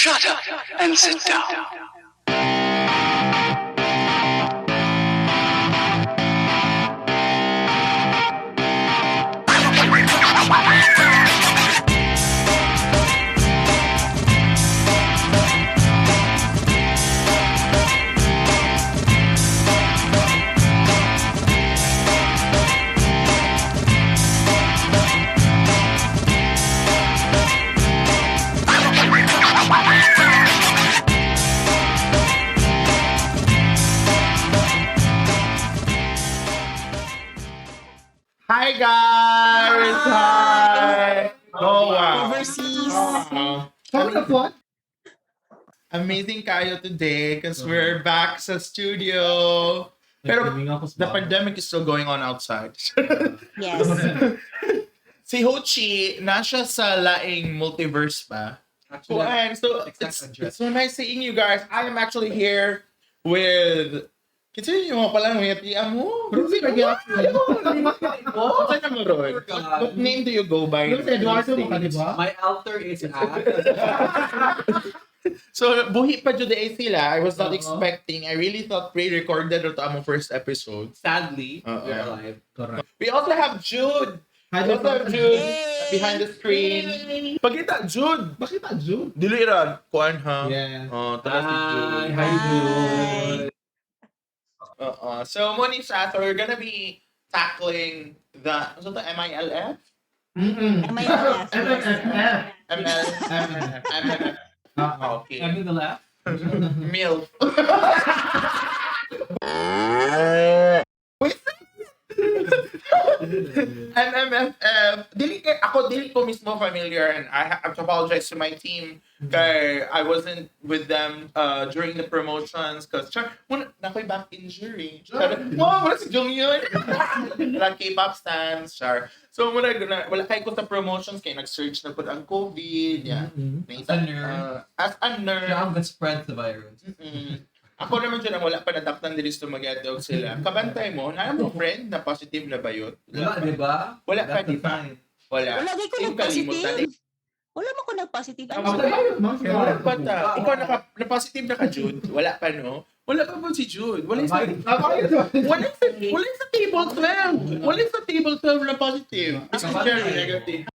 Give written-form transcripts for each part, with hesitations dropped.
Shut up and sit down. Hi, guys! Hi! Oh, wow. Overseas. Wow. Kamo na po? Amazing kayo today because we're back sa studio. Pero the pandemic is still going on outside. Yes. Si Hochi, nasa sa laing multiverse pa. Actually, And so exact address. it's so nice seeing you guys. I am actually here with... Kinsa yung mga pala ng tiya mo? Ruby na gyapon. Ano na mo ron? What name do you go by? Luis Eduardo mo ka, di ba? My alter is at. So, buhi pa jud eh sila. I was not Oo. Expecting. I really thought pre-recorded to among first episode. Sadly, Oo. we're alive. Correct. We also have Jude. Hi, We also have Jude Yay! behind the screen. Pagkita, Jude! Bakit Jude? Dili ra, kuan ha? Yes. Oh, tara si Hi, Jude. how you doing? Oo. So, mo ni siya. So, we're gonna be tackling the, ano to, MILF? MILF, yes. MMFF. ML? MMFF. MMF. Oo. Okay. I'm in the left. MILF. Wait. MMFF. Dili kay ako, dili ko mismo familiar, and I have to apologize to my team kay I wasn't with them during the promotions because char wala na ako'y back injury. Char, wow, wala si Jong yun. Wala K-pop stans, char. So wala wala, wala kay ko sa promotions kay nag-surge na pud ang COVID, yeah. As a nerd. As a nerd. Siya ang spread the virus. Ako naman dyan ang wala pa nadaktan diri sa Dumaguete og sila. Kabantay mo, na mo friend na positive na ba yun? Wala, di ba? Wala pa, That's the di ba? sign. Wala. Wala gay ko Same kalimutan. nag-positive. Wala man ko nag-positive. Ano Ako sa tayo, ma'am. Wala pa ta. Ikaw naka, na-positive na ka, Jude? Wala pa, no? Wala pa po si Jude. Wala sa table 12. Wala sa table 12 na positive. It's very negative.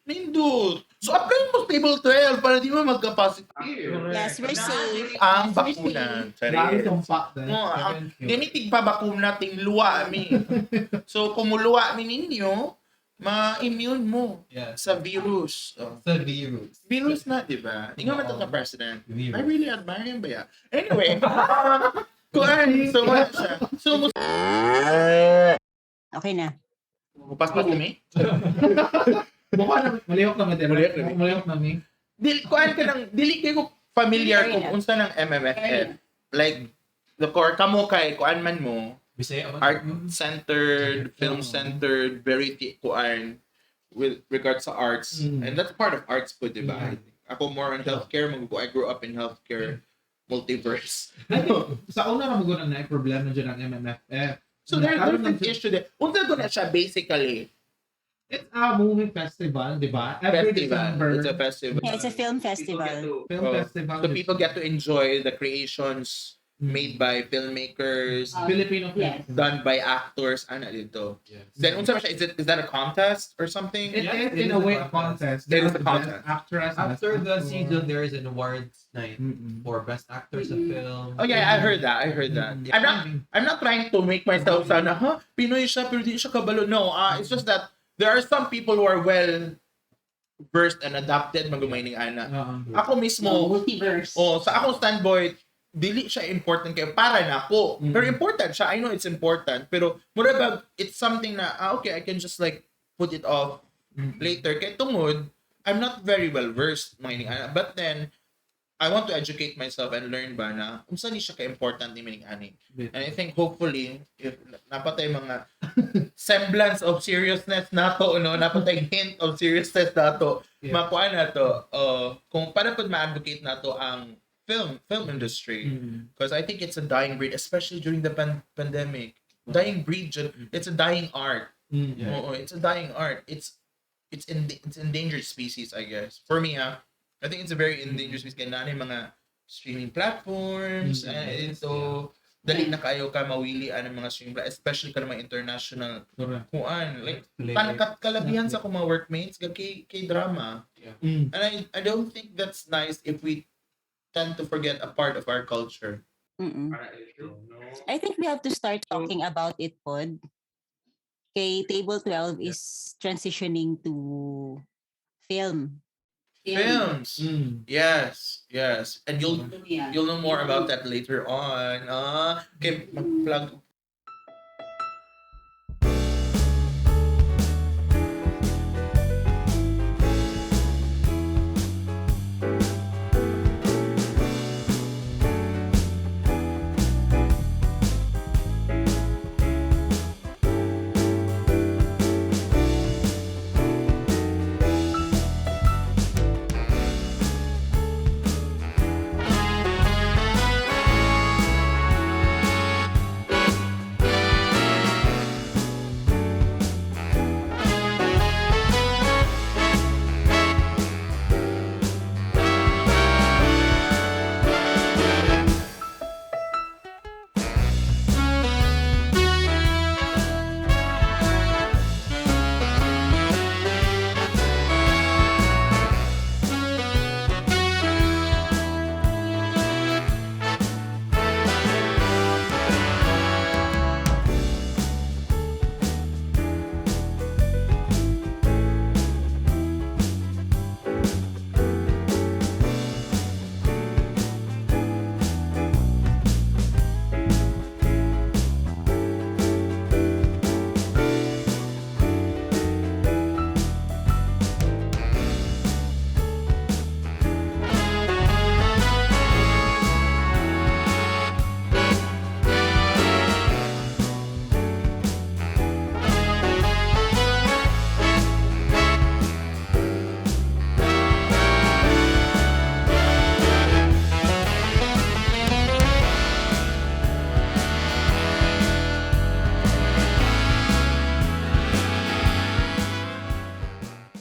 Nindot. So apply mo sa table 12 para di mo magka-positive. Yes, we're safe. Ang Yes, we're bakuna. safe. Grabe Charis. tumpa. Oo, Dinitig pa bakuna ting luwa mi. So kung muluwa mi ninyo, ma-immune mo sa virus. Oh. Sa virus. Virus na, di ba? Tingnan mo Oo. na president. Virus. I really admire him ba ya? Anyway, kuan, so wala siya. So, Okay na. paspas kami? Mukha na, malihok na madera. Malihok na mi. Malihok na mi. Dili, kuan ka ng, dili kayo ko familiar Fair kung enough. unsa ng MMFF. Like, the core, kamo kay, kuan man mo, Bisaya man. Art-centered, film-centered, very kuan with regards to arts. And that's part of arts po, di ba? Yeah. I think. Ako more on healthcare, I grew up in healthcare multiverse. I think, sa una na mo na problema dyan ang MMFF. So there's Nagkaroon an ng- issue there. Unsa ko na siya basically? It's a movie festival, di ba? Every Festival. December. It's a festival. Yeah, it's a film festival. Film Oh. festival. So people get to enjoy the creations made by filmmakers, Filipino film. Yes. done by actors, ana dito. Yes. Then unsa ba siya? Is that a contest or something? It Yeah, is it in is a a way a contest. contest. It is a Best contest. actress, best After the actor. season, there is an awards night for best actors of film. Oh yeah, I heard that. I heard that. I'm not trying to make myself sound na, huh, Pinoy siya pero di siya kabalo. No, it's just that there are some people who are well versed and adapted magumay ana. Oo. Ako mismo, Multiverse. oh, sa akong standpoint, dili siya important kayo para nako. Pero important siya. I know it's important. Pero mura ba it's something na ah, okay, I can just like put it off later. Kay tungod, I'm not very well versed mga ining ana. But then I want to educate myself and learn ba na unsa ni siya ka important ni mining ani. And I think hopefully if napatay mga semblance of seriousness nato, no, napatay hint of seriousness nato, makuha na to, kung para pud ma-advocate nato ang film industry because I think it's a dying breed, especially during the pandemic. Dying breed jud. It's a dying art. Oo, it's a dying art. It's endangered species, I guess. For me, ha. I think it's a very endangered species kay naa na yung mga streaming platforms and so dali na kayo ka mawili ang mga streaming platforms, especially ka mga international Correct. kuan like Netflix. kalabihan sa akong mga workmates ga kay drama. And I don't think that's nice if we tend to forget a part of our culture. I think we have to start talking about it, pod. Kay Table 12 is transitioning to film. Films. Yes. And you'll know more about that later on. Ah, okay, mag-plug.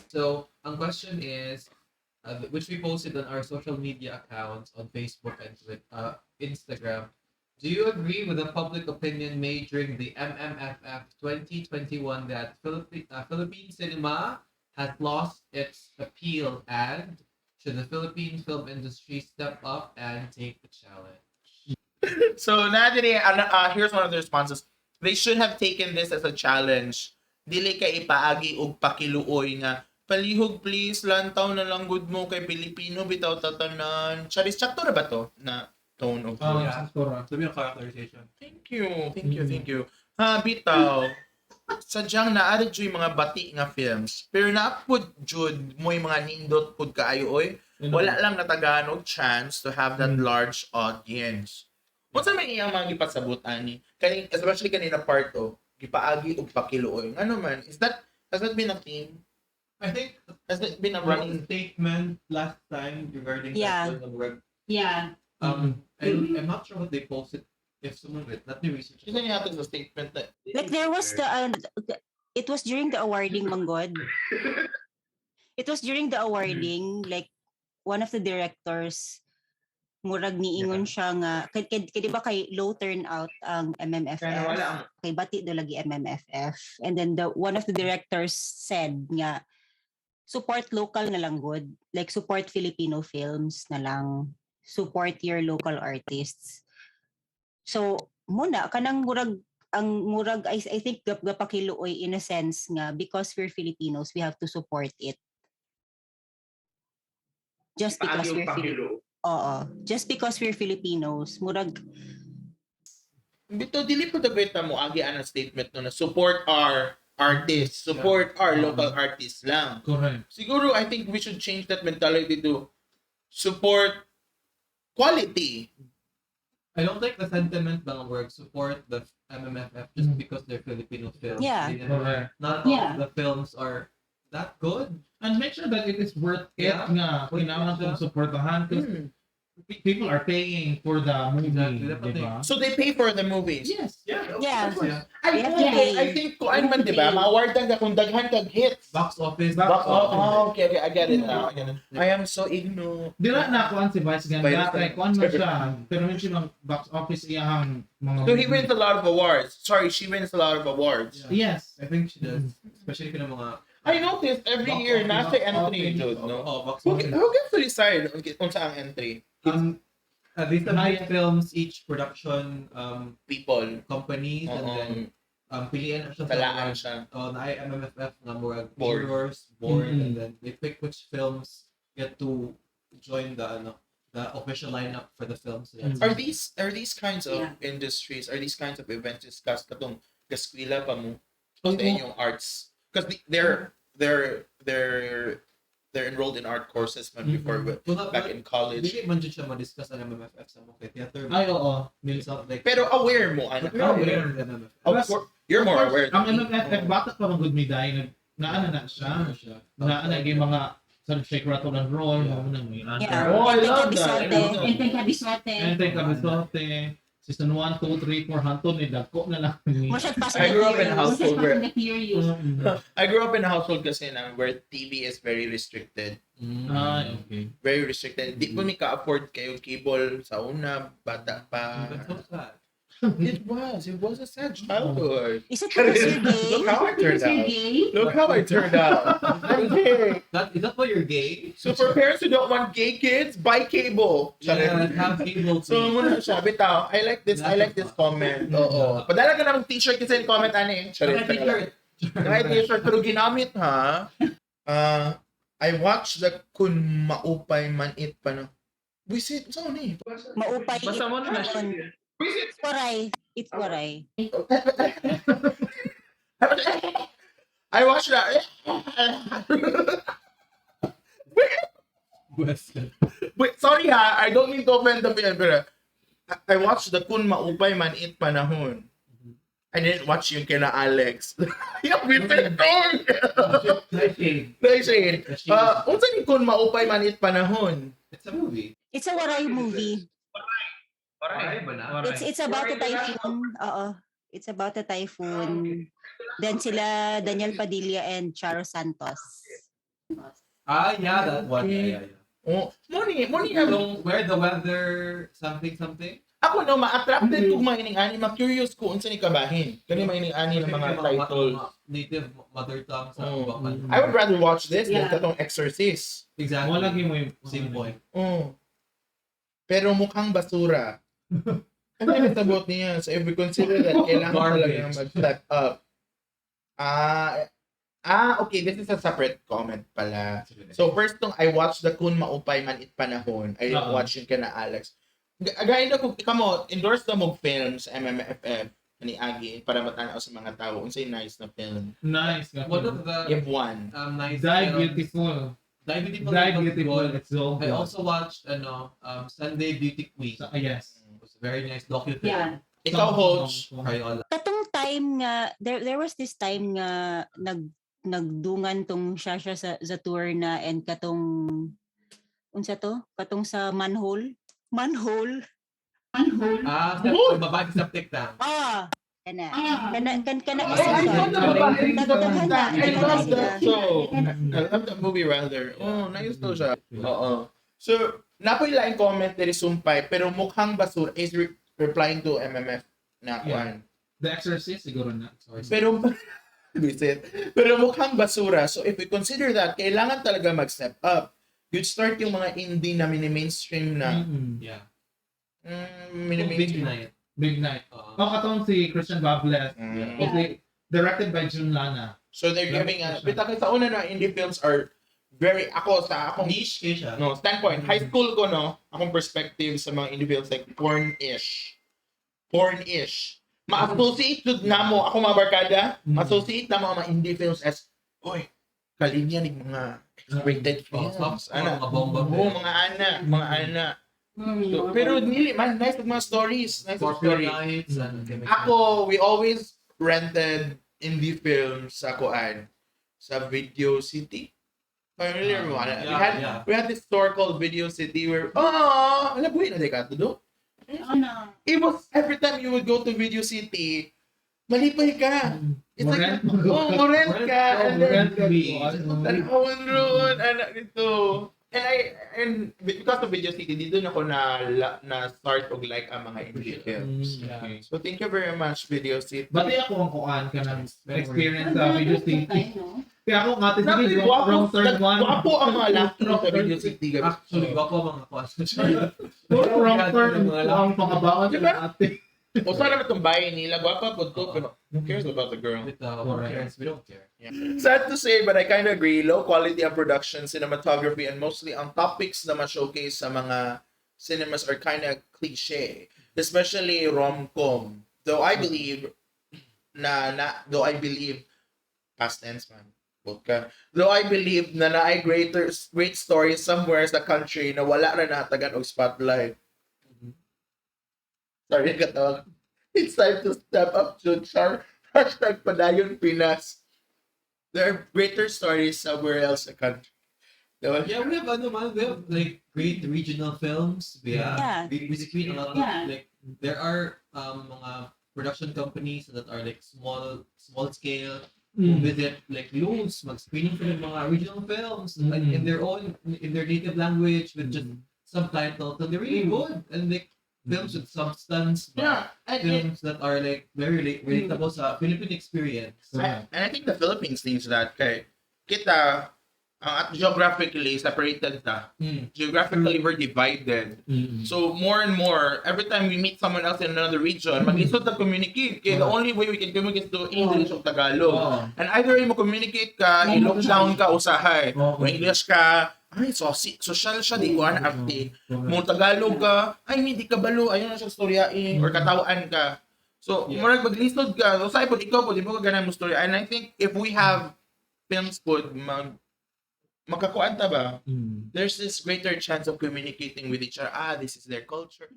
So, ang question is, which we posted on our social media accounts on Facebook and Instagram. Do you agree with the public opinion made during the MMFF 2021 that Philippine cinema has lost its appeal, and should the Philippine film industry step up and take the challenge? So, Nadine, here's one of the responses. They should have taken this as a challenge. Dili ka ipaagi og pakiluoy nga palihog please, lantaw na lang good mo kay Pilipino bitaw tatanan. Charis, sakto na ba to na tone of voice? Yeah. Sakto ra. Sabi yung characterization. Thank you. Thank you, thank you. Ha, bitaw. Sadyang naari jud yung mga bati nga films. Pero naapod jud mo yung mga nindot pud kaayo oy. Wala lang natagaan og chance to have that large audience. Unsa may iyang mga gipasabot ani? Kani especially kanina part o gipaagi og pakiluoy. Ngano man, is that has that been a theme? I think Has that been a running running statement last time regarding Yeah. that on the web. Yeah. I'm not sure what they posted. If someone with let me research. Isa niya sa statement na Like there was the it was during the awarding, Manggod. It was during the awarding, like one of the directors murag niingon siya nga kay di ba kay low turnout ang MMFF. Kaya wala ang Kay bati do lagi MMFF. And then the one of the directors said nga support local na lang good. Like support Filipino films na lang. Support your local artists. So muna kanang murag ang murag I think gapakiluoy in a sense nga because we're Filipinos we have to support it. Just because paagi og we're Filipinos. pakiluoy. Oo. Just because we're Filipinos, murag Bito dili po dagweta mo agi ang statement no na support our artists, support our local artists lang. Correct. Siguro I think we should change that mentality to support quality. I don't like the sentiment bang work support the MMFF just because they're Filipino films. Yeah. Correct. Not all Yeah. of the films are that good. And make sure that it is worth it Yeah. nga Worth kinahanglan it siya. kong suportahan. Because People are paying for the movie, Exactly. Dapat di ba? So they pay for the movies. Yes. Yeah. Yeah. Of course. Yeah. I, They have to okay, pay. I think kuan man, di ba? Ma-awardan ka kung daghan kag hits. Box office. Box office. Oh, okay. I get it now. I get it. I am so ignorant. Dira na kuan si Vice Ganda Vice kay kuan man siya. Pero hindi siya mang box office iyang mga So he wins a lot of awards. Sorry, she wins a lot of awards. Yeah. Yes. I think she does. Especially kung mga I noticed every Box year office, nasa box entry office. jud, no? Oh, box Who, office. who gets to decide kung saan ang entry? They submit films each production People. companies and Oo. then piliin na siya sa Talaan mga siya. oh, na MMFF nga murag Board. jurors board and then they pick which films get to join the ano the official lineup for the films. So that's Are these kinds of industries, are these kinds of events discussed katong gaskwila pa mo sa inyong arts? Because they're enrolled in art courses man before Well, back in college. Dili man jud siya ma-discuss ang MMFF sa mo kay theater. Ay, oo. It's not like Pero aware mo, anak. But we're aware of the MMFF. Of course, you're more aware Ang than me. MMFF, bata pa man gud mi dai nag naana na siya. Naana gyud mga sa Shake Rattle and Roll, mga nang may ana. Yeah. Oh, I Enteng love that. I Kabisote. love that. Enteng Kabisote. Enteng Kabisote. Season 1, 2, 3, 4, hantod ni dagko na lang ni. Mo siya Fast I and grew up in a Furious. household where Fast and Furious. I grew up in a household kasi na where TV is very restricted. Ay, okay. Very restricted. Di po mi ka-afford kayo cable sa una, bata pa. That's so sad. It was. It was a sad childhood. Is it because you're gay? Look how I turned Because you're out. gay? Look how I turned out. I'm gay. That is that why you're gay? So for parents who don't want gay kids, buy cable. Yeah, have cable. So muna siya, bitaw, I like this comment. Oo. Padala ka ng t-shirt kasi yung comment ani eh. Charit. T-shirt. Kahit t-shirt pero ginamit ha. I watched the Kun Maupay Man It pa no. Wisit, saan ni? Maupay. Basta mo na siya. It's waray. It's waray. I watched that. Wait, sorry ha, I don't mean to offend the film, pero I watched the Kun Maupay Man It Panahon. I didn't watch yung kina Alex. Yung bitin ko! Nice shade. Unsa ni Kun Maupay Man It Panahon? It's a movie. It's a waray movie. Waray ba na? It's about a typhoon. Oo. It's about a typhoon. Then sila Daniel Padilla and Charo Santos. Ah, yeah, that one. Yeah. Oh, mo ni Yung where the weather something something. Ako no, ma-attracted ko mga ining ani, ma-curious ko unsa ni kabahin. Kani mga ining ani ng mga title. Mga native mother tongue sa Oh. ibang country. I would rather watch this than katong Exorcist. Exactly. Wala gyud mo yung Same point. Oh. Pero mukhang basura. Ano yung sagot niya? So if we consider that, kailangan talaga Garbage. mag-step up. Ah, okay. This is a separate comment pala. So first tong I watched the Kun Maupay Man It Panahon. I didn't Oo. watch yung kana Alex. Gaya na kung kamo endorse na mo films MMFF ni Agi para matanaw sa mga tao unsay nice na film. Nice. One of the Give one. Nice Die films- Beautiful. Die Beautiful. Die was Beautiful. good. It's so I good. also watched ano Sunday Beauty Queen. So, yes. It was a very nice docu-film. Ikaw, Hoach. Crayola. Katong time nga there was this time nga nagdungan tong siya siya sa tour na and katong unsa to? Katong sa manhole. Manhole. Manhole. Ah, sa babae sa septic tank. Ah, kana. Kana kan kana Oh, I season. saw the babae sa Daghan na, I daghan na love sila. that show. I love that movie rather. Oh, nice to siya. Oo. So, napoy laing comment diri sumpay pero mukhang basura is replying to MMF na kuan. The Exorcist siguro na. Sorry. Pero visit. Pero mukhang basura. So if we consider that, kailangan talaga mag-step up. You'd start yung mga indie na mini-mainstream na. Yeah. Mm, Big mini-mainstream. Night. Big Night. Oo. Oh, katong si Christian Bables. Okay. Directed by Jun Lana. So they're giving a, bitaw sa una na indie films are very, ako sa akong Niche kayo siya. no, standpoint, high school ko no, akong perspective sa mga indie films like porn-ish. Porn-ish. Ma-associate jud namo ako mga barkada, ma-associate namo ang mga indie films as oy, kalinya ni mga X-rated Oh, films. soft Ana. mga bomba. Oo, mga ana, mga ana. So, pero dili man nice ang mga stories, nice ang Scorpio story. Nights. Ano, Ako, we always rented indie films sa kuan sa Video City. Familiar mo ana. We Yeah, had yeah. we had this store called Video City where oh, alam buhi na di ka to do. Ano? It was every time you would go to Video City, malipay ka. It's like, Morent. oh, morent ka. And then, Morent ka. Tanawon roon, anak nito. And because of Video City, dito na ako na start og like ang mga indie films. Mm, okay. So thank you very much, Video City. Bati ako ang kuan ka ng experience sa Video City. No? Kaya ako nga, Sabi, tigil, guwapo, wrong turn one. guwapo ang mga laki sa Video City. Gabi. Actually, gwako mga kuan. Wrong turn, ang pangabaon Diba? sa ate. O sana ba itong bahay nila? Guwapa po to, pero who cares about the girl? Bitaw, who cares? We don't care. Sad to say, but I kind of agree. Low quality ang production, cinematography, and mostly ang topics na ma-showcase sa mga cinemas are kind of cliche. Especially rom-com. Though I believe na though I believe past tense man. Both ka. Though I believe na naay great stories somewhere sa country na wala ra nahatagan og spotlight. Sorry, katawag. It's time to step up, Char. #PadayonPinas. There are greater stories somewhere else in the country. Diba? Yeah, we have ano man, we have like great regional films. We have we screen a lot of like there are mga production companies that are like small scale who visit like loads mag-screening for ng mga regional films like in their own in their native language with just subtitles, and they're really good and like films with substance ba? Yeah, and, it, Films that are like very relatable sa Philippine experience. and I think the Philippines needs that. Kay kita, ang at geographically separated ta. Geographically, we're divided. So more and more, every time we meet someone else in another region, maglisod na communicate. Kaya the only way we can communicate is through English o Tagalog. Oo. And either way mo communicate ka, i-lockdown ka usahay. Oo. Kung English ka, ay, so, social siya, di ko ana arte. Mo Tagalog ka, ay, hindi ka balo, ayun na siya storyain, or katawaan ka. So, murag maglisod ka. So, sabi po, ikaw po, di mo ka ganahan mo storya. And I think if we have films po, makakuan ta ba? There's this greater chance of communicating with each other. Ah, this is their culture.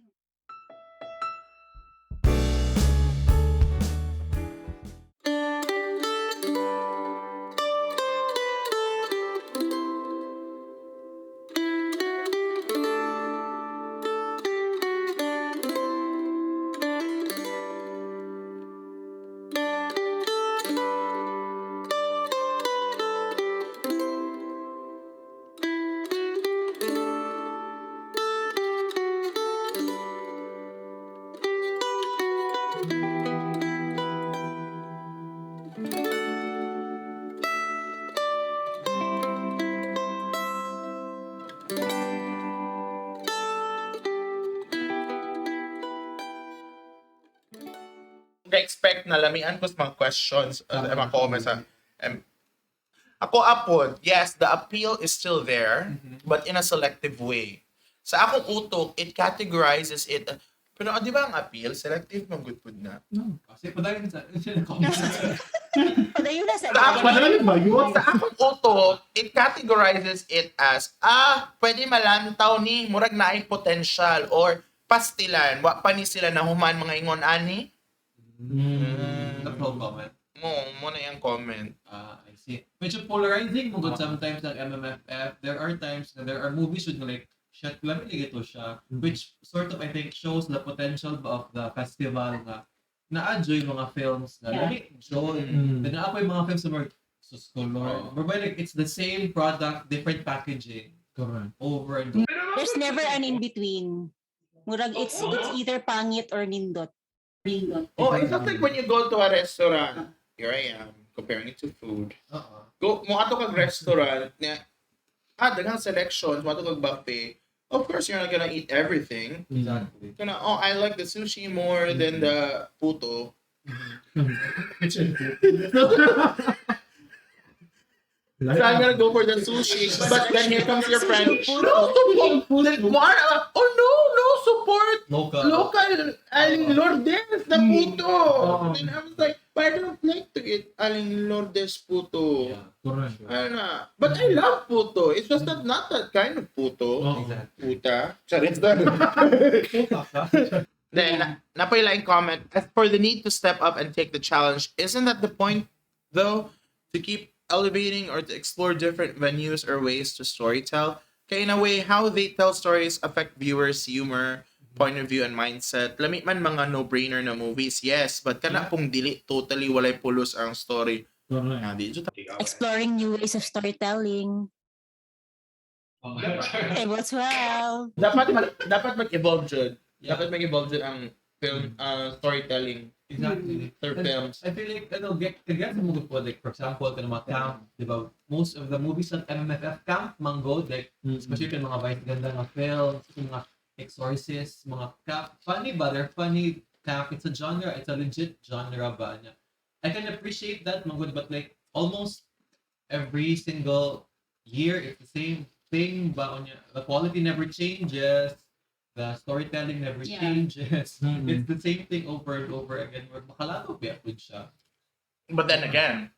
Expect na lamian ko sa mga questions, mga comments. Ako apod, yes, the appeal is still there, but in a selective way. Sa akong utok, it categorizes it. Pero di ba ang appeal? Selective man good food na. Kasi padayon sa comments. Padayon na sa Sa ako, Padayon ba yun? Sa akong utok, it categorizes it as, pwede malantaw ni, murag naay potential, or pastilan, wa pa ni sila na human mga ingon ani. The pro comment. Mo na yung comment. Ah, I see. Medyo polarizing mo good sometimes ang MMFF. There are times na there are movies with like, shit, lami lagi to siya. Which sort of, I think, shows the potential ba of the festival na na-enjoy mga films na lami joy. Na naa pa yung mga films na more, sus ko Lord. But like, it's the same product, different packaging. Correct. Over and over. There's never an in-between. Murag, it's either pangit or nindot. Oh, it's not like when you go to a restaurant. Here I am, comparing it to food. Go, mo ato kag restaurant, niya, daghang selections, mo ato kag buffet. Of course, you're not gonna eat everything. Exactly. Gonna, oh, I like the sushi more than the puto. So I'm gonna go for the sushi. But then here comes your friend. No, support. Then, more, oh no, no, support. Local. Local Aling Lourdes, the puto. Then I was like, but I don't like to eat Aling Lourdes puto. Yeah. Correct. Ano na. But I love puto. It's just that not that kind of puto. Oo. Exactly. Puta. Charis. Puta ka. Then, napay comment, as for the need to step up and take the challenge, isn't that the point, though? To keep elevating or to explore different venues or ways to storytell. Kay in a way, how they tell stories affect viewers' humor, point of view, and mindset. Lami man mga no-brainer na movies, yes, but kana pong dili totally walay pulos ang story. Correct. Ah, di jud. Exploring new ways of storytelling. Table 12. Dapat mag-evolve jud. Dapat mag-evolve jud ang film storytelling through films. I feel like, ano, get sa mga po, like, for example, kanang mga camp, di ba? Most of the movies sa MMFF camp, manggod, like, especially yung mga Vice Ganda nga films, yung mga Exorcist, mga camp. Funny ba? They're funny camp. It's a genre. It's a legit genre ba niya. I can appreciate that, manggod, but like, almost every single year, it's the same thing ba niya. The quality never changes. The storytelling never changes. It's the same thing over and over again. Where makalato ba po siya. But then again,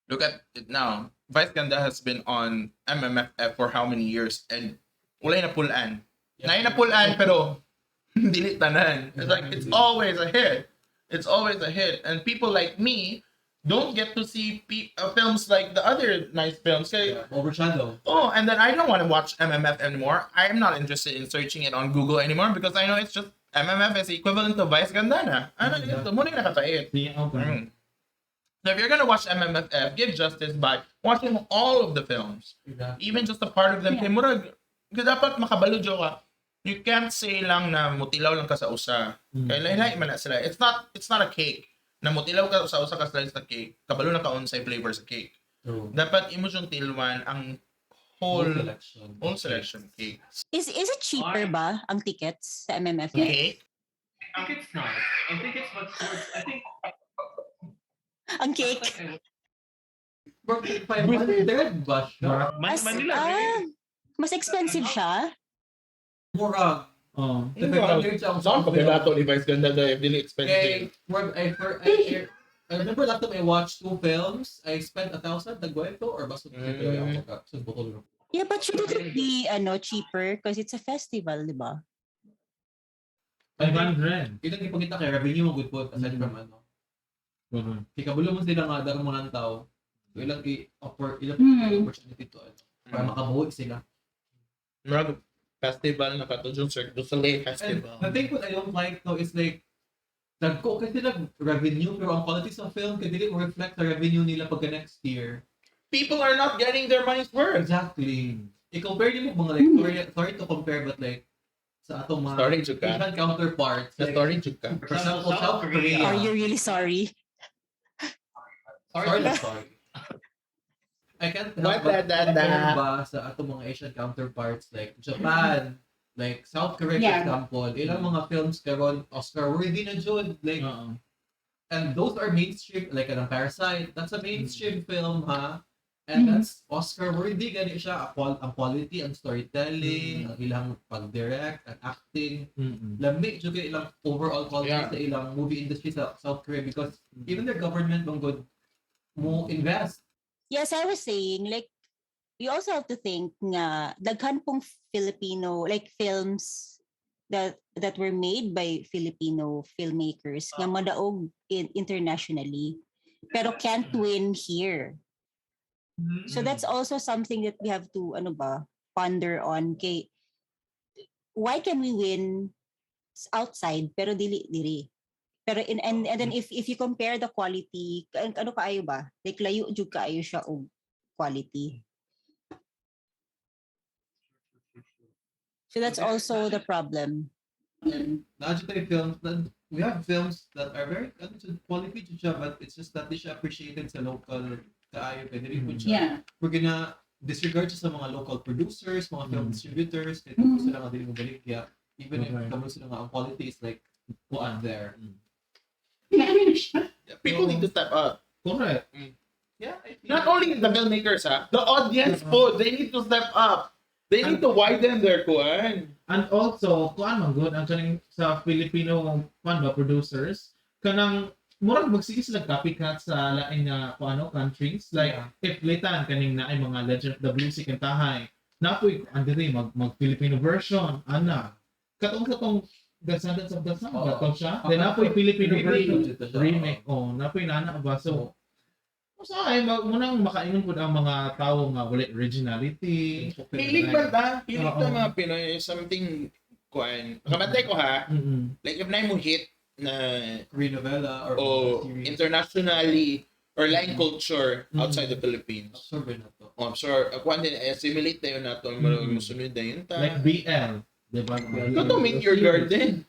look at it now. Vice Ganda has been on MMFF for how many years and walay napulaan. Yeah. Naay napulaan pero dili tanan. It's like it's always a hit. It's always a hit and people like me don't get to see films like the other nice films. Kay, Yeah. Overshadow. oh, and then I don't want to watch MMF anymore. I am not interested in searching it on Google anymore because I know it's just MMF is equivalent to Vice Ganda na. Ano ito? Muna yung nakakait. Yeah, okay. So if you're gonna watch MMFF, give justice by watching all of the films, Exactly. even just a part of them. Yeah. Kay murag, kay dapat makabalo jud ka. You can't say lang na mutilaw lang ka sa usa. Kay lahi-lahi man na sila. It's not a cake. Na mutilaw ka sa usa ka slice na cake, kabalo na ka unsay flavor sa cake. True. Dapat imo siyang tilwan ang Whole whole selection. whole selection cake. Is it cheaper ba ang tickets sa MMFF? Cake? I think it's not. I think it's much more. I think Ang cake? Worth 500 ba siya? Mas, Manila, ah, right? mas expensive siya? Murag. Oh. The 500 siya ang Saan ka pinato ni Vice Ganda dahil dili expensive. Okay, murag, I remember last time I watched two films, I spent 1,000, nagwento, or basta mm. Yeah, but shouldn't it be ano cheaper? Because it's a festival, di ba? 500. Yun ang ipakita kay revenue mo good po aside from ano. Correct. Kay kabulo mo sila nga darong mga tao. So ilang i-offer, ilang opportunity to ano, para makabuhi sila. Murag festival na kato yung Cirque du Soleil And Festival. the thing what I don't like though is like nagko kasi nag revenue pero ang quality sa film kay dili mo reflect sa revenue nila pagka next year. People are not getting their money's worth. Exactly. I-compare nimo mga like sorry to compare but like sa atong mga Story jud ka. Asian counterparts Sa like, story jud ka. for example South Korea. Are you really sorry? Sorry, not sorry. I can't help What but da da compare da. ba sa atong mga Asian counterparts like Japan, like South Korea for example, ilang mga films karon Oscar worthy na jud like Oo. and those are mainstream like anong Parasite, that's a mainstream film ha. And that's Oscar worthy gani siya ang ang quality, ang storytelling, ang ilang pag-direct, ang acting. Lami jud kay ilang overall quality sa ilang movie industry sa South Korea because even their government mong good mo invest. Yes, I was saying, like, you also have to think nga daghan pong Filipino, like films that were made by Filipino filmmakers nga madaog internationally pero can't win here. So that's also something that we have to ano ba ponder on kay why can we win outside pero dili diri. Pero in and then if you compare the quality ano kaayo ba? Like layo jud kaayo siya og quality. So that's also the problem. Naa jud tay films that we have films that are very ano jud, quality jud siya but it's just that di siya appreciated sa local kaayo kay dili pud siya. We're gonna disregard siya sa mga local producers, mga film distributors, kay mm. sila nga dili mo balikya even if kamo sila nga ang quality is like Kuan. there. People need to step up. Correct. Yeah, I feel Not only the filmmakers, ha, the audience po, they need to step up. They need to widen their kuan. And also, kuan man gud ang kaning sa Filipino kuan ba producers kanang murag magsige sila copycat sa lain nga kuan ano countries like if litan kaning naay mga Legend of the Blue Sea kantahay napoy kuan diri mag Filipino version ana katong sa tong Descendants of the Sun Oo. ba to siya then napoy Filipino Remake version jud to siya. remake oh napoy nana ba so Usahay munang makaingon pud ang mga tao nga wala originality. Hilig ba ta? Hilig ta Oo. mga Pinoy, something kuan. Kamatay ko ha, like if na mo hit na Korean novela or o series. internationally or line culture outside the Philippines. Absorb na to. Oh, I'm sure, kuan din, assimilate na yun nato, musunod na yun ta. Like BL, di ba? Ito Meet Your Garden.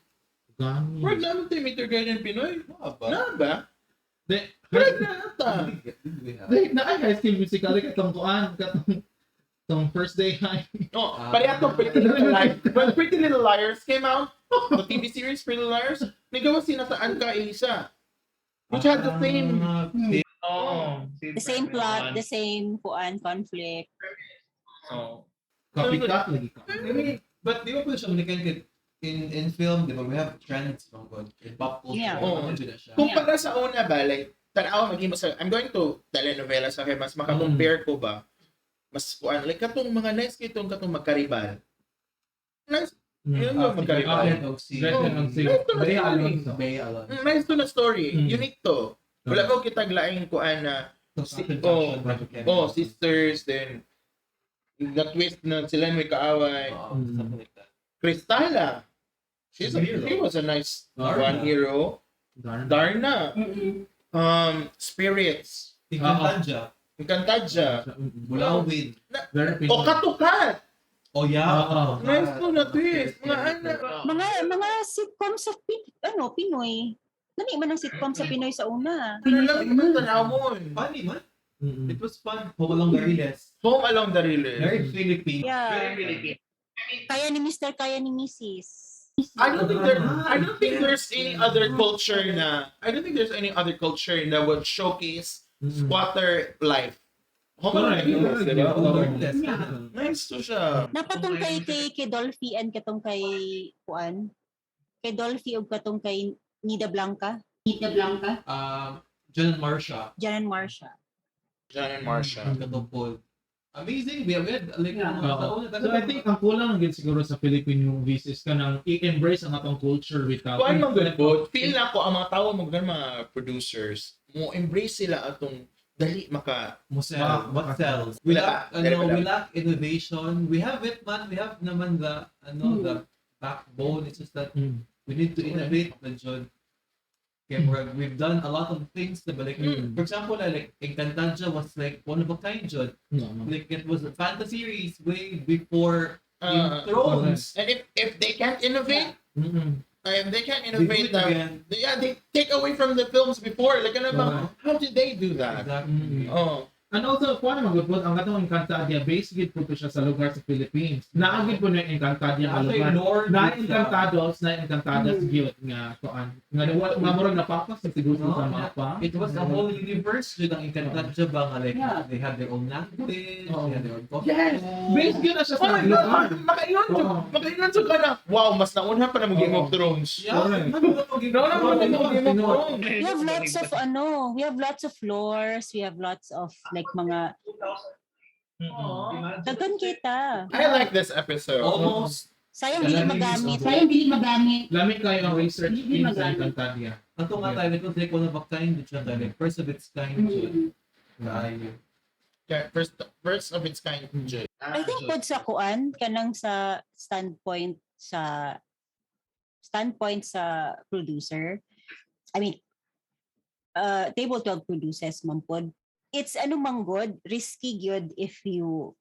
Gani. Word naman to Meet Your Garden Pinoy. Mga ba? Na ba? Di, Word na ta. Did we have? di, na ay High School Musical katong kuan, katong tong first day high. No, Ah. pareha to Pretty Little Liars. When Pretty Little Liars came out, the TV series Pretty Little Liars, nagawa sinataan ka Elisa. Which had the same Ah, Oh, The same plot, the same kuan conflict. Oh. Copycat lagi ka. I mean, but di ba po siya manikan kay in film, di ba, we have trends from God. In pop culture. Yeah. Oo. Ano na siya? Kumpara sa una ba, like, tanawa maging mas, I'm going to telenovela sa akin, mas makakompare ko ba? Mas kuan, like, katong mga nice kitong katong magkaribal. Nice, yun ba magkaribal? Gretchen og si Gretchen og si Nice to na Bea story. Alonzo. Bea Alonzo. Nice to na story. Mm. Unique to. Wala ko kitag laing kuan na, Si, oh, oh, sisters, then, the twist na sila may kaaway. Oh, something like that. Kristala. Hero. She was a nice Darna. one hero. Darna. Darna. Spirits. Encantadia. Encantadia. Bulawin. Very O Pinoy. Katukat. Oh, yeah. Oo. Nice to na twist. Mga anak. Mga sitcom sa ano, Pinoy. Lami man ang sitcom sa Pinoy sa una. Ano lang naman tanawon. Funny man. Mm-mm. It was fun. Home Along the Riles. Home Along the Riles. Very Philippine. Yeah. Very Philippine. Kaya ni Mr. Kaya ni Mrs. I don't think there's any other culture na I don't think there's any other culture na would showcase squatter life. Home Along the Riles, Correct. diba? Home Along the Riles. Yeah. Nice to siya. Napatong kay Dolphy and katong kay kuan. Kay Dolphy ug katong kay Nida Blanca. Nida Blanca. John and Marsha. Jan and Marsha. John and Marsha. Katupol. Amazing. We had like, mga Oo. tao na So I think ang kulang lang gid siguro sa Philippine movies is kanang i-embrace ang atong culture without Kuan man gud po, feel na ko ang mga tao mo mga producers, mo embrace sila atong dali maka Mo sell, what sells. We Wala lack, pa. ano, Wala pa. we lack innovation. We have it, man. We have naman the, ano, the backbone. It's just that we need to innovate na jud. Kaya murag, we've done a lot of things na ba, like, for example, like, Encantadia was like one of a kind jud. No. Like, it was a fantasy series way before Game of Thrones. And if they can't innovate, if they can't They do innovate it again. yeah, they take away from the films before. Like ano ba, how did they do that? Exactly. Oh. And also, kuan naman gud po, ang atong Encantadia based gid po to siya sa lugar sa Philippines. Naa gid po na yung Encantadia nga Nasa lugar. yung lore Na gid siya. Encantados, na Encantadas gyud nga kuan. Nga nga murag napapas na siguro No, sa mapa. It was a whole universe jud ang Encantadia ba nga like Yeah. they had their own language, Oo. they had their own costume. Yes. Based gyud na siya Oh sa my lugar. God, makaingon Oo. makaingon sa kana. Wow, mas naunhan pa na mo Game Oo. of Thrones. Yeah, Correct. man, wala pang Game of Nauna pa na mo Thrones. Game of Thrones. We have lots of ano, we have lots of lores, we have lots of like mga Imagine. daghan kita. I like this episode. Almost. Sayang dili Alam niyo, magamit. so- Sayang dili magamit. Lami kayo ang research Hindi team sa magamit. Encantadia. Ato nga tayo, it was like one of a kind jud siya tayo. Like, first of its kind jud. Kaayo. Yeah, first of its kind. Jay. I think pod sa kuan kanang sa standpoint sa producer. I mean, Table 12 produces man pod. It's ano man god, risky gyud if you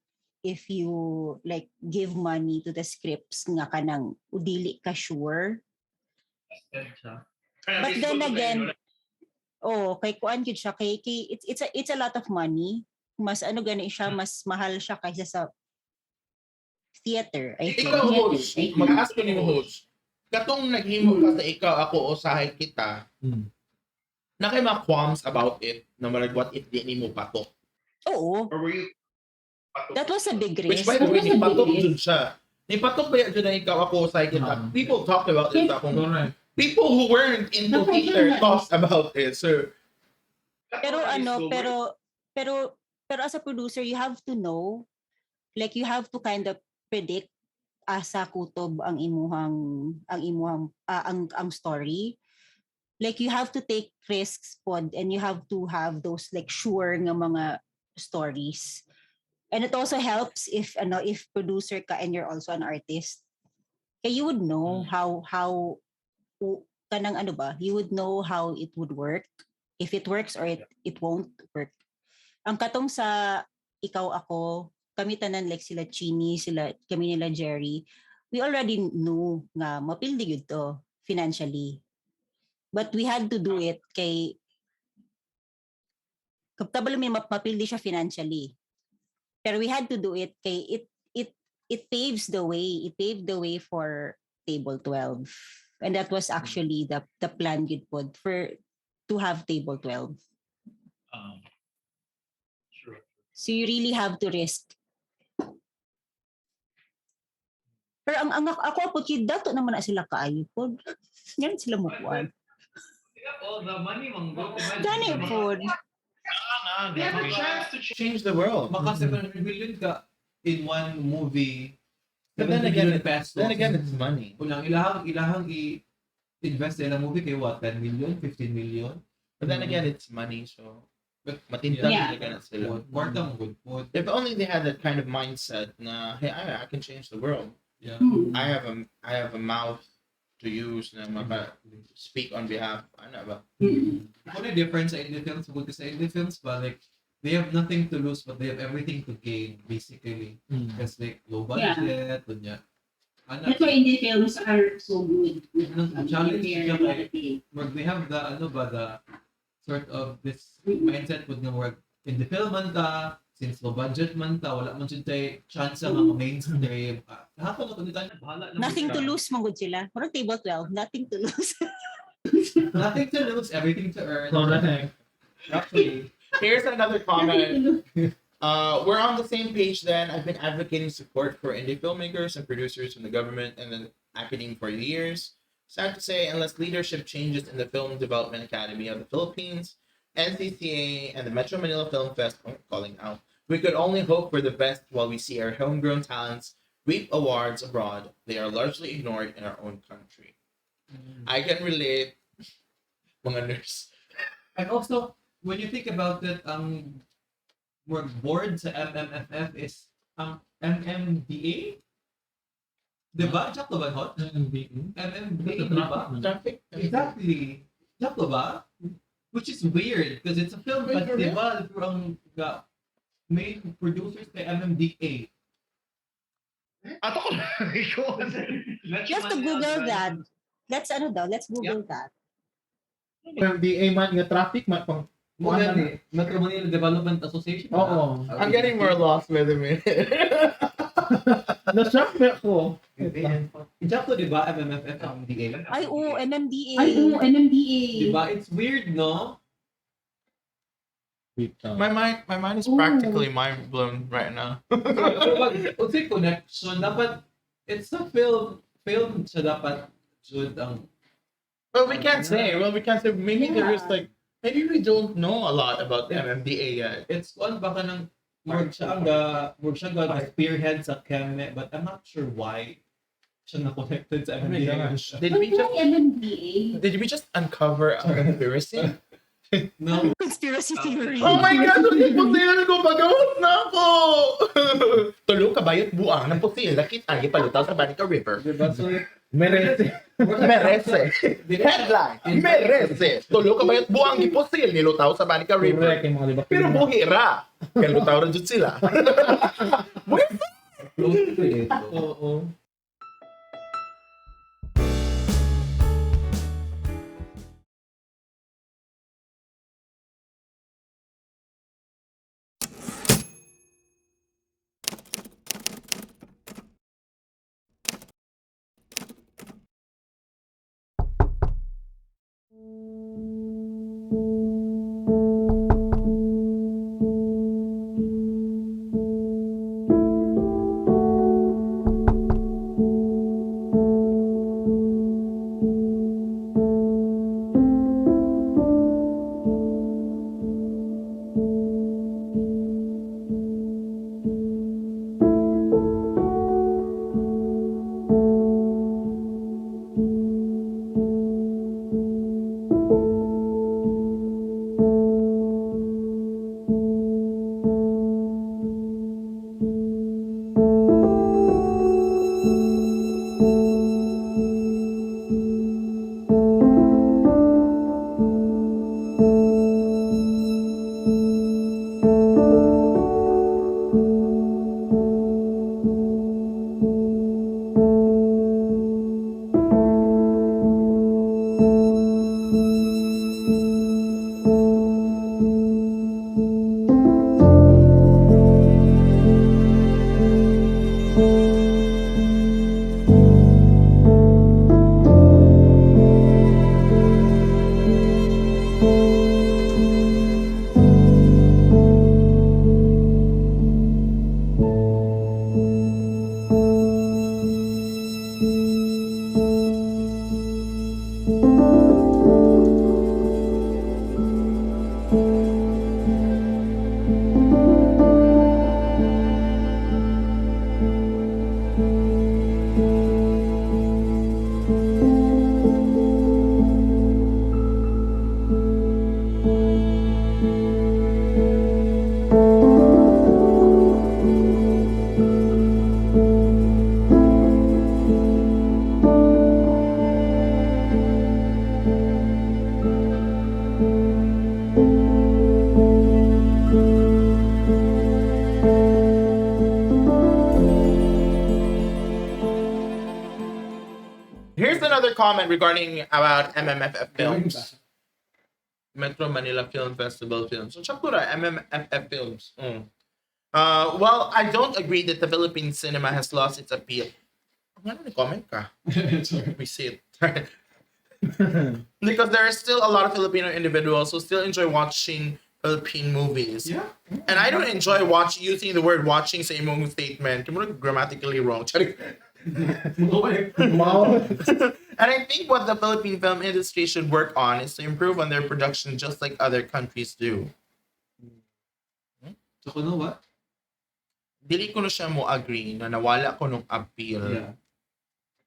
like give money to the scripts nga kanang dili ka sure. But then again, oh, kay kuan gyud siya kay it's a lot of money. Mas ano gani siya, mas mahal siya kaysa sa theater, I think. Ikaw, host, mag-ask ko nimo, host. Katong naghimo ka sa Ikaw, Ako, Usahay Kita, na kay mga qualms about it, na marag what if di nimo patok. Oo, Or were you patok? that was a big Which risk. by the way, ni patok jud siya. Ni patok ba jud na Ikaw, Ako, Usahay Kita? Oo. People talked about it sa akong Correct. people who weren't into theater talked about it. So, Pero ano, pero as a producer, you have to know, like you have to kind of predict asa kutob ang imuhang story. Like you have to take risks pod and you have to have those like sure nga mga stories. And it also helps if ano, if producer ka and you're also an artist. Kay you would know how kanang ano ba, you would know how it would work. If it works or it won't work. Ang katong sa Ikaw Ako, kami tanan, like sila Chini, sila kami nila Jerry, we already knew nga mapildi gyud to financially. But we had to do it kay kabalo may mapildi siya financially. Pero we had to do it kay it paves the way. It paved the way for Table 12. And that was actually the plan gyud pod for to have Table 12. Sure. So you really have to risk. Pero ang ako po, kid, dato naman na sila kaayo po. Ganun sila mukuan. All the money man go. Gani po. They have a chance to change the world. Maka 700 million ka in one movie. But then again, 700 million pesos. Then again, it's money. Unang ilahang i-invest sa ilang movie kay what? 10 million, 15 million? But then again, it's money, so But matinta talaga na sila. Kwarta mo good food. If only they had that kind of mindset na, "Hey, I can change the world." Yeah. I have a mouth to use na maka speak on behalf. Ano ba? What the difference sa indie films? Because sa indie films ba, like, they have nothing to lose but they have everything to gain, basically. Because like, low budget, yeah. Ano, That's why indie films are so good. Ang challenge Their siya kay- quality. Murag they have the, ano ba, the sort of this mindset with nga murag indie film man ta, since low budget man ta, wala man jud tay chance nga ma mainstream. Ah, lahat na to tayo, bahala na. Nothing to lose man gud sila. Murag Table 12, nothing to lose. Nothing to lose, everything to earn. Correct. Actually, Here's another Nothing comment. to lose. We're on the same page then. I've been advocating support for indie filmmakers and producers from the government and the academe for years. Sad to say, unless leadership changes in the Film Development Academy of the Philippines, NCCA, and the Metro Manila Film Fest, oh, calling out, we could only hope for the best while we see our homegrown talents reap awards abroad. They are largely ignored in our own country. I can relate, mga nurse. And also, when you think about it, ang work board sa MMFF is ang MMDA? Diba? Sakto ba, Hot? MMDA. MMDA, diba? Traffic. Exactly. Sakto ba? Which is weird because it's a film Wait, for real? festival pero ang main producers kay MMDA. Ato ko ikaw. You have to Google that. Let's ano daw, let's Google that. MMDA man nga traffic man pang Mo gani, Metro Manila Development Association. Oo. I'm getting more lost by the minute. Na-shock na ako. Sakto, di ba? MMFF ang MMDA. Ay, oo, MMDA. Ay, oo, MMDA. Di ba? It's weird, no? Wait lang. My mind is Ooh. practically mind blown right now. Pero pag, unsay connection, dapat, it's a film, film siya dapat, jud ang, Well, we can't say. Well, we can't say. Maybe there is Yeah. like, maybe we don't know a lot about the MMDA yet. It's one baka ng, murag siya ga, the spearhead sa Keme, but I'm not sure why siya na-connected sa Oh my MMDA. gosh. Did we Wait, just why MMDA? did we just uncover a conspiracy? No, Conspiracy theory. Oh my God! Pusil ko! Pagawat na ako! Tulo ka bayot buang ng pusil. Nakita ang ipalutaw sa Banica River. diba? So, Merece. Merece. Headline! Merece! Tulo ka bayot buang gipusil nilutaw sa Banica River. Correct yung mga diba? Pero buhira. Kaya lutaw rin jud sila. Buhira! Close to it. Oo. comment regarding about MMFF films. Metro Manila Film Festival films. So, Chakura, MMFF films. Well, I don't agree that the Philippine cinema has lost its appeal. Ano ni comment ka? Sorry. We see it. Because there are still a lot of Filipino individuals who still enjoy watching Philippine movies. Yeah. And I don't enjoy watch using the word "watching" sa imong statement. Murag grammatically wrong. Charik. Mao. And I think what the Philippine film industry should work on is to improve on their production just like other countries do. So, kuno what? Dili ko na siya mo agree na nawala ko nung appeal Yeah.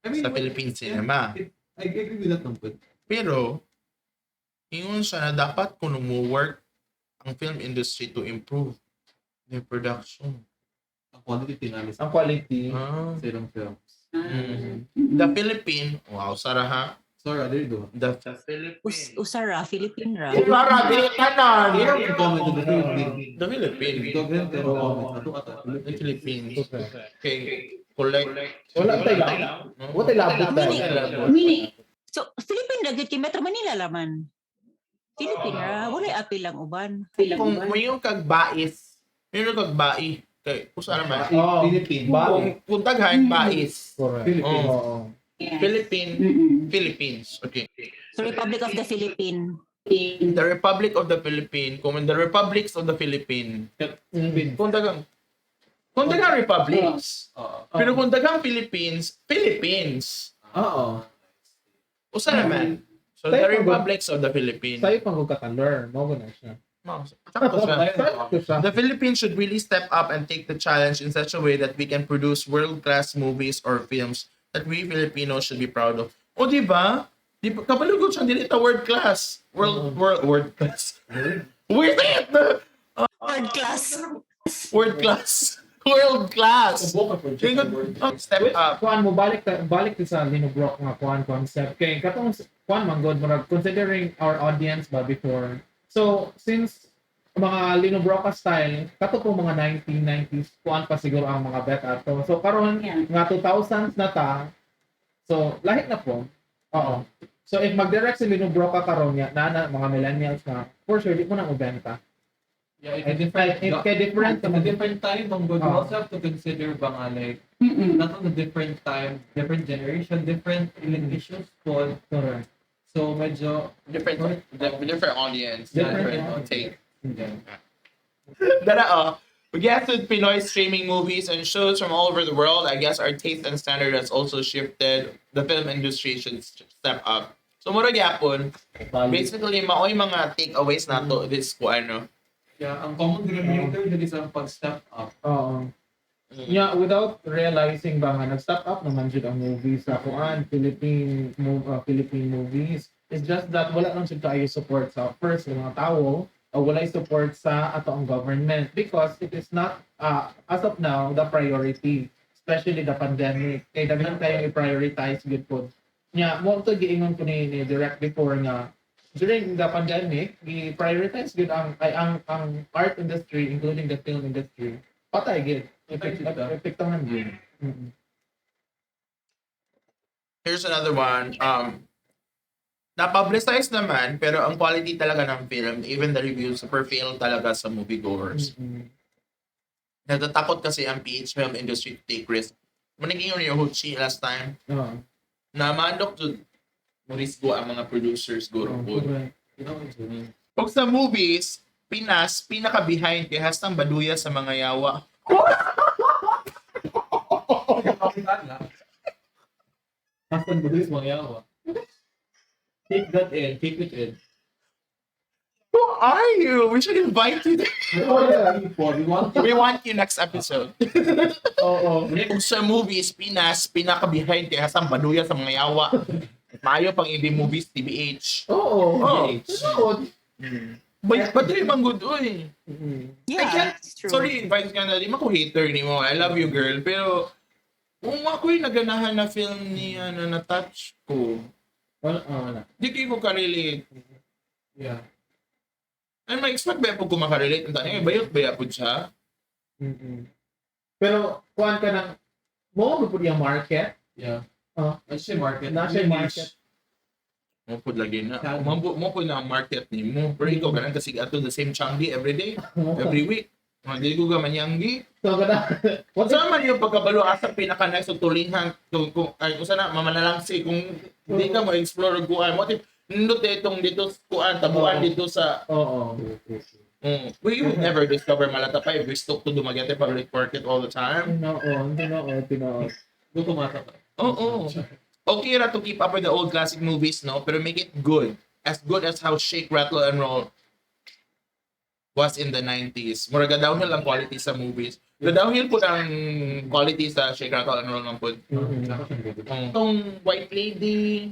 I mean, sa Philippine cinema. I agree with that naman. Pero, ingon siya na dapat kuno mo work ang film industry to improve their production. Ang quality tingali sa Ang quality. Ah. sa ilang films. The Philippine, wow, Sarah ha? Sorry, there you go. The Philippine. Usara, Philippine ra. Sarah, dili tanan! Hirap yung comment to the Philippines. The Philippines. Dog and comment. Ato ato. The Philippines. Okay, collect. Wala tayo lang. Wala tayo labot tayo. Meaning, So, Philippine ra gyud kay Metro Manila laman. Philippine ra, walay apil lang uban. Kung may yung kagbais, may yung kagbai, kay usa naman. Oo. Philippines. Kung taghan, bais. Correct. Philippines. Oo. yeah. Philippine, Philippines. Okay. So, Republic of the Philippines. The Republic of the Philippines, kung the Republics of the Philippines, kung daghang republics. Oo. Pero kung daghang Philippines, Philippines. Oo. Usa naman. So the Tayo pang- Republics of the Philippines. Tayo pang kakalor. Mao na siya. Mao, sakto siya. Sakto siya. The Philippines should really step up and take the challenge in such a way that we can produce world-class movies or films that we Filipinos should be proud of. O di ba? Di ba kabalo gud siya dili ta world class. World world world class. Wait it. World class. World class. World class. Subo ka po. Oh, step up. Kuan mo balik ta sa Lino Brock nga kuan concept kay katong kuan man god murag considering our audience ba before. So since mga Lino Brocka style kato po mga 1990s kuan pa siguro ang mga bet ato. So karon nga 2000s na ta. So lahi na po. Oo. So if mag-direct si Lino Brocka karon nga na mga millennials na for sure di mo na mobenta. Yeah, it's a different, If kay different it's a different time, bang good. You Oo. also have to consider ba nga, like, not on a different time, different generation, different issues po. Correct. So, medyo, Different different audience, Different different audience. take. yeah. Dara, oh. We get with Pinoy streaming movies and shows from all over the world. I guess our taste and standard has also shifted. The film industry should step up. So, mura gyapon. Basically, maoy mga takeaways nato this ko ano. Yeah, ang common denominator dito is ang pag-step up. Oo. Yeah, without realizing ba nga nag-step up naman jud ang movies sa kuan Philippine movies. It's just that wala lang jud kaayo support sa first sa mga tao o walay support sa ato ang government because it is not as of now the priority, especially the pandemic. Kay daghan tayo i-prioritize gud po. Nya mo to giingon ko ni direct before nga during the pandemic, gi-prioritize gud ang ay, ang art industry including the film industry. Patay gid. Patay gid ka. Epektahan gid. Here's another one. Na-publicize naman, pero ang quality talaga ng film, even the reviews, super fail talaga sa moviegoers. Natatakot kasi ang PH film industry to take risk. Managing yung Hochi last time, Oo. na manok to morisgo ang mga producers guro po. Correct. You know, it's really- Pag sa movies, Pinas, pinaka-behind kay hastang baduya sa mga yawa. Hasta Buddhist mga yawa. Take that in, take it in. Who are you? We should invite you. People, we want We want you next episode. Oo. Kung sa movies, Pinas, pinaka-behind kay hastang baduya sa mga yawa. Maayo pang indie movies, TBH. Oo. Oo. Oo. Ba't rin mang good, uy? Yeah, I can't- it's true. Sorry, invite ka na. Di man ko hater ni mo. I love you, girl. Pero, kung ako'y naganahan na film ni, ano, na touch ko, Wala, oh, wala. di kayo ko ka-relate. Yeah. And may expect ba po ko makarelate? Ang tanong, bayot ba po siya? Mm-mm. Pero, kuan ka ng, mo mo po yung market. Yeah. Oh. Nasa market. Nasa market. Mo pud lagi na. Mo pud na ang market nimo. Pero ikaw ganang kasi ato the same changi every day, every week. Hindi ko gaman yanggi. So kada Kung saan man yung pagkabalo asa pinaka nice og tulinhan kung ay kung sana mamanalangsi kung hindi ka mo explore og kuan mo tip nindot itong dito sa kuan tabuan dito sa Oo. We would never discover Malatapay if we stuck to Dumaguete Public Market all the time. Tinuod, tinuod, tinuod. Go tumata ka. Oo. Okay ra to keep up with the old classic movies, no? Pero make it good. As good as how Shake, Rattle, and Roll was in the 90s. Mura ga downhill ang quality sa movies. The downhill po ang quality sa Shake, Rattle, and Roll ng po. Itong White Lady,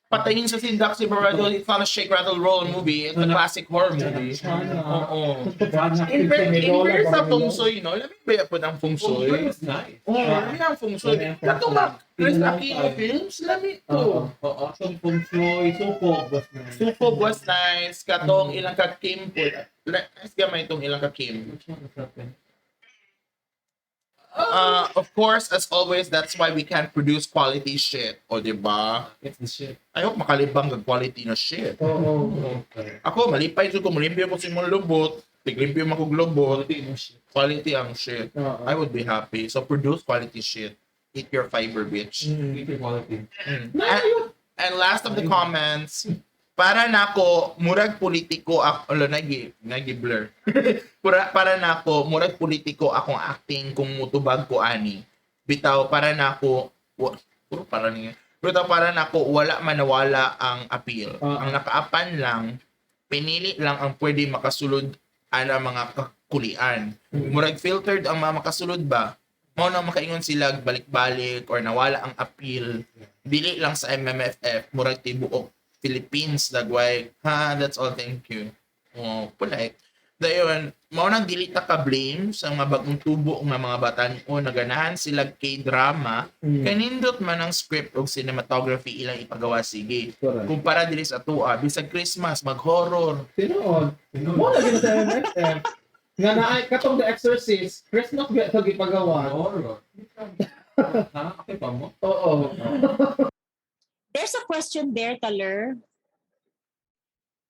patayin sa sindak si Barado, it's not a Shake, Rattle, Roll movie. It's a classic horror movie. Oo. In fair sa feng shui, no? Lami ba po ng feng Oh, shui? it was nice. Oo, lami ang feng shui. Katong mga Chris Aquino films, lami to. Oo, so feng shui, sukob was nice. Sukob was nice. Katong ilang ka Kim po. Nice gamay itong ilang ka Kim. Which one was that then? Of course, as always, that's why we can't produce quality shit. O, diba? It's the shit. I hope makalibang ang quality na shit. Oo. Okay. Ako, malipay jud ko, mulimpyo ko si mong lubot. Tiglimpyo man kog lubot. Quality no shit. Quality ang shit. Oo. I would be happy. So produce quality shit. Eat your fiber, bitch. Keep your quality. And last of the comments, para nako murag politiko ako alo nagi nagi blur. Para nako murag politiko akong acting kung mutubag ko ani. Bitaw para nako wa, puro para niya. Bitaw para nako wala man nawala ang appeal. Ah. Ang nakaapan lang pinili lang ang pwede makasulod ana mga kakulian. Murag filtered ang mga makasulod ba? Mao na makaingon sila balik-balik or nawala ang appeal. Dili lang sa MMFF, murag tibuok Philippines dagway. Ha, that's all, thank you. Oh, polite. Dayon, mao nang dili ta ka-blame sa mga bagong tubo nga mga batan-on naganahan sila K-drama kay nindot man ang script ug cinematography ilang ipagawa sige. Correct. Kumpara diri sa atoa, bisag Christmas mag-horror. Tinuod. Mo lagi na sa MFF. Nga na ay katong The Exorcist, Christmas ba ito gipagawa? Horror. Ha? Okay pa mo? Oo. There's a question there, Taler.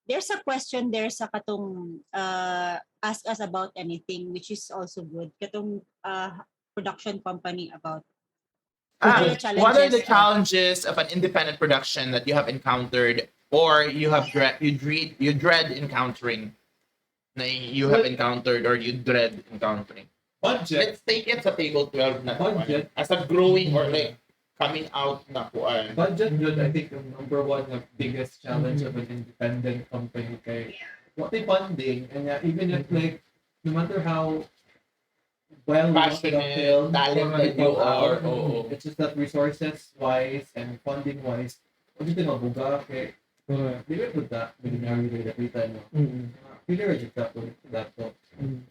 There's a question there sa katong ask us about anything, which is also good. Katong production company about Ah, What are the what are the challenges challenges of an independent production that you have encountered or you have dread you dread encountering? Na you have encountered or you dread encountering. Budget. Let's take it sa table 12 na kuan. Budget. As a growing or like coming out na kuan. Budget yun, I think, ang number one na biggest challenge of an independent company kay what they funding and even if like no matter how well the Passionate, film talented you are, oo. it's just that resources wise and funding wise wala jud mabuga kay Correct. dili pud ta millionaire dili kita no dili ra jud ta pud that so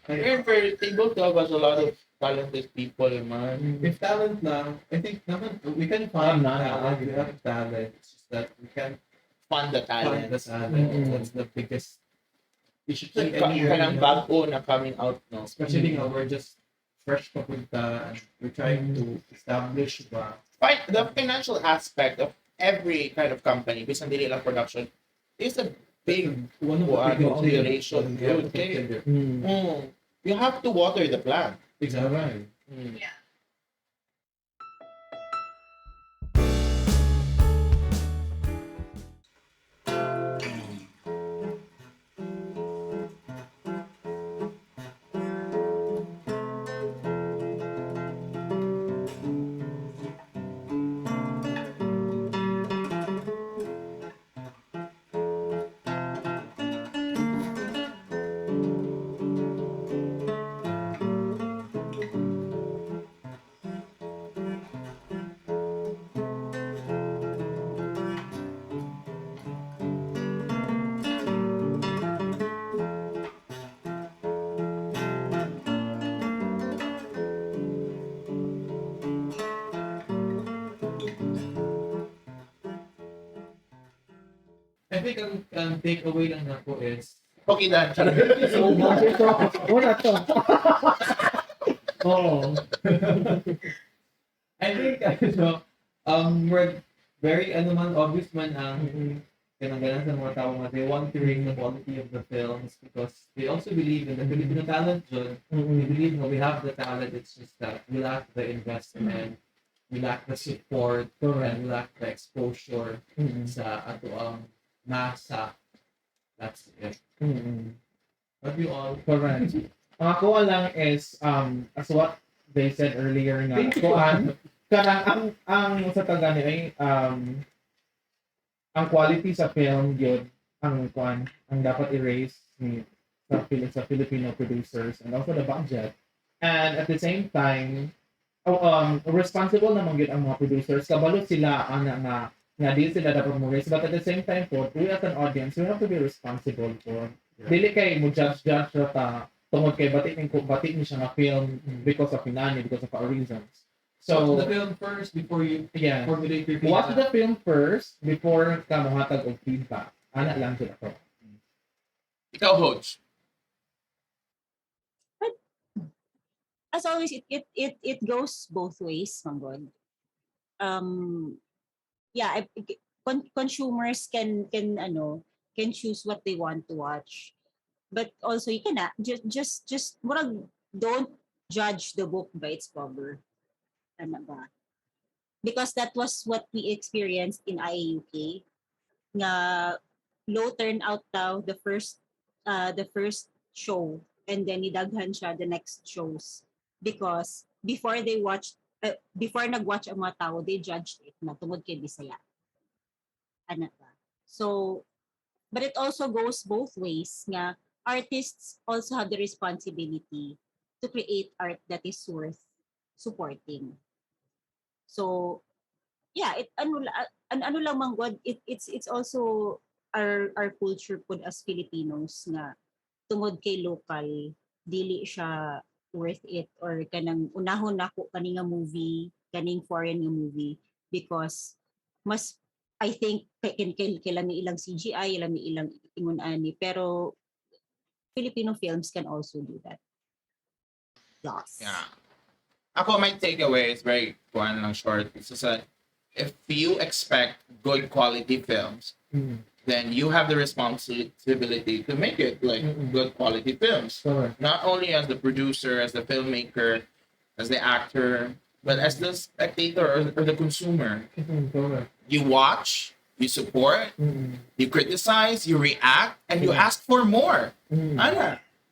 And for table 12 has a lot of talented people, man. if talent lang, I think naman we can find Ah, na, talent, we have talent, it's just that we can't Fund the find talent. the talent. That's the biggest issue. Like anywhere, Kanang you know? bago na coming out, no? Especially now we're just fresh papunta and we're trying to establish ba. The financial aspect of every kind of company, bisan dili lang production, is a big One of the Kuan, biggest consideration. things we have to Okay. consider. You have to water the plant. Exactly. Mm. I think ang takeaway lang nako is Okay, dan. thank you so much. Wala to. Oo. I think ano, we're very ano man obvious man ang Kanang ganahan sa mga tao nga they want to rate the quality of the films because they also believe in the Filipino talent jud. We believe that we have the talent, it's just that we lack the investment, we lack the support, and we lack the exposure sa atoang masa. That's it. Love you all. Correct. Ang ako lang is, as what they said earlier nga, kuan, kanang ang sa tagani ay, ang quality sa film yun, ang kuan, ang dapat i-raise ni sa Filipino producers and also the budget. And at the same time, oh, responsible naman gyud ang mga producers. Kabalo sila ana nga di sila dapat mo raise. But at the same time po, we as an audience, we have to be responsible for. Dili kay mo judge judge ra ta tungod kay bati ni siya nga film because of inani, because of our reasons. So So watch the film first before you formulate your watch feedback. The film first before ka mohatag og feedback. Ana lang jud ako. Ikaw, Hodge. As always, it goes both ways, manggod. Yeah, consumers can ano, can choose what they want to watch. But also you can just murag don't judge the book by its cover. Ano ba? Because that was what we experienced in IAUK, nga low turnout daw the first show and then nidaghan siya the next shows because before they watched before nag-watch ang mga tao, they judged it na tungod kay Bisaya. Ana ba? So but it also goes both ways nga artists also have the responsibility to create art that is worth supporting. So yeah, it ano lang man gud, it's also our culture pud as Filipinos nga tungod kay local, dili siya worth it or kanang unahon nako kani nga movie, kaning foreign nga movie, because mas I think kay kay lami ilang CGI, lami ilang ingon ani, pero Filipino films can also do that. Yes. Yeah. Ako, my takeaway is very one lang short. It's just that if you expect good quality films, then you have the responsibility to make it like good quality films. Correct. Not only as the producer, as the filmmaker, as the actor, but as the spectator or the consumer. Correct. You watch, you support, you criticize, you react, and you ask for more. Ana.